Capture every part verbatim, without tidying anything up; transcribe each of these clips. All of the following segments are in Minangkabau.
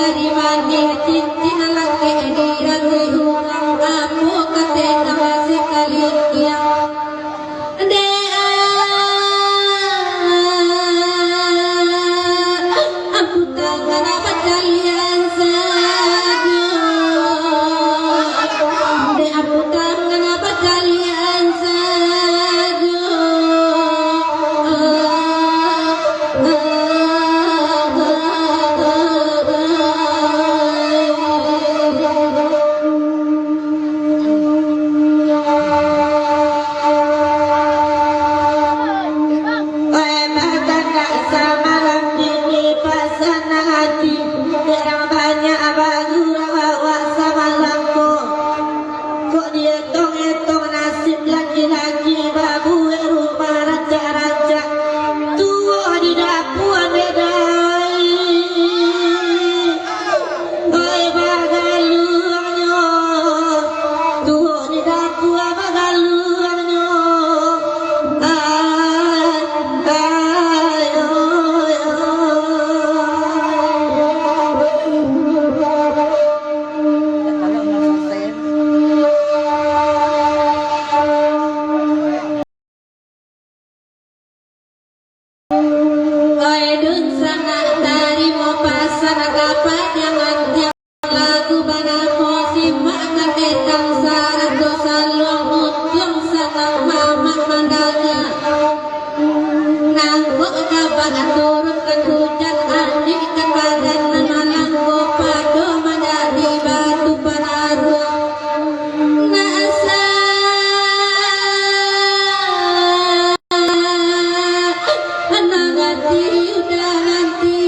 Dari manih cincin lakek di rantui urang, apo kate kama sakali kiang. Dek, aku tangan bacalian sajo. Dek, aku tangan bacalian sajo. Oi, batandak samalam kini pasanang ati, urang banyak bagurau awak samalam ko. Kok dietong-etong nasib laki-laki babuek rumah rancak-rancak, tuo di dapua dek dai. Oi, bagaluangnyo, tuo di dapua bagaluangnyo. Ai, ai, oi, oi. Oi dunsanak, tarimo pasan kapadiangan tiang lagu banamo Simak Kakek Tang Sarato Saluang Untuang Sanang Mamak Mandanga. Nangkok kabak turun kan hujan, anik kan badan nan malangko, pado manjadi batu panaruang. Nasa, anang ati udah nanti,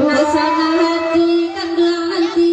nasa hati kanduang nanti.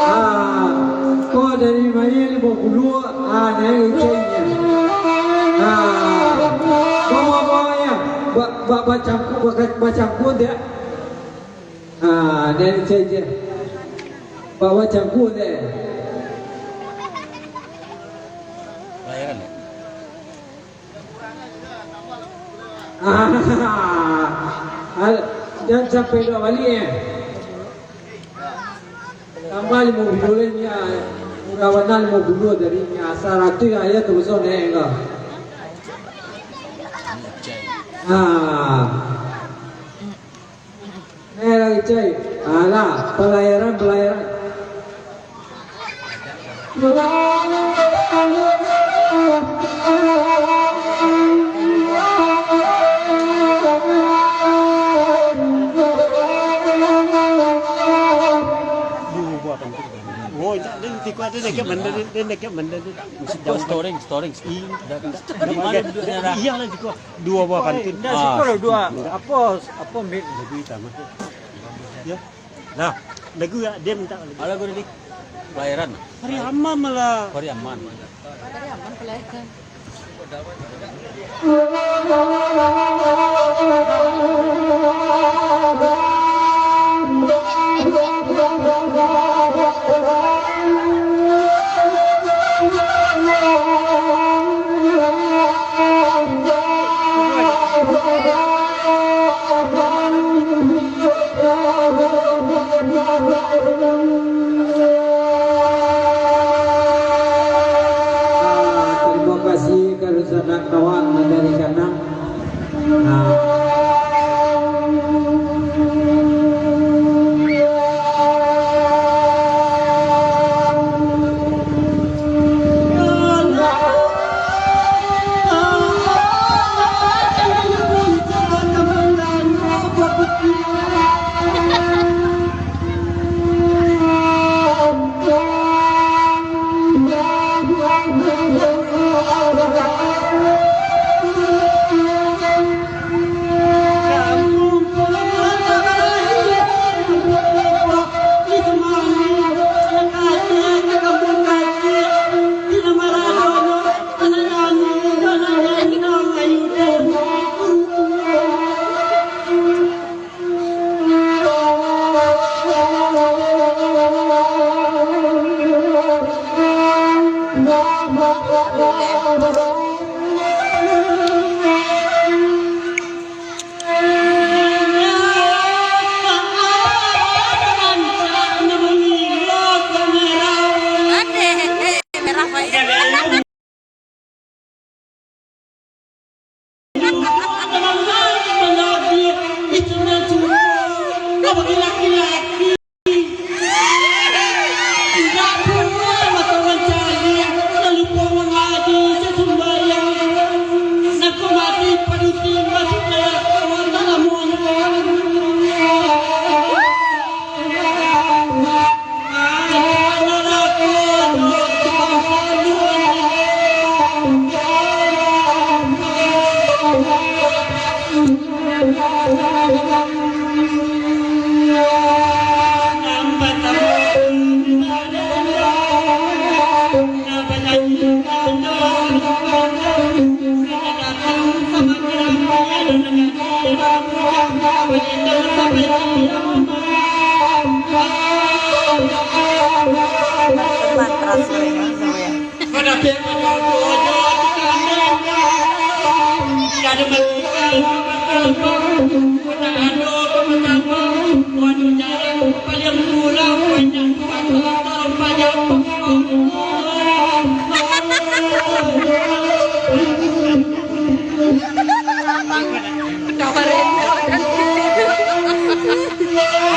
Ah, ko dari main limo puluah, ah, naik ucainya. Ah, bawa-bawa ya, ba-, ba-, bacangku, ba-, bacangku dia. Ah, naik ucai dia. Bawa cangku dia. Layanan, ya? Ah, al-, jan sampai dua bali, eh. Tambah limo puluah lai, ah, murah bana limo puluah dari ni, ah, saratuih lah, ya, tu besar naik ka. Ah. Eh, lagi, coy. Alah, palayaran, palayaran. Duo buah pantun. Oh, den tiko, den dakek mandeh, den dakek mandeh. Storing, storing. Iya lah, tiko. Duo buah pantun. Indak, siko lo duo. Apo, apo, ambiak lagu utama. Ya. Nah, lagu ya, dia minta lagu. Apo lagu tadi? Palayaran. Pariaman malah. Pariaman. Pariaman, Palayaran. Ah, tarimo kasih ka dunsanak kawan nan dari Kanang. Ah. Adeh, merah baik.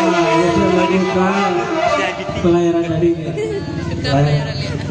Nah, ya, saya lanjutkan pelayaran dari ini. Pelayaran.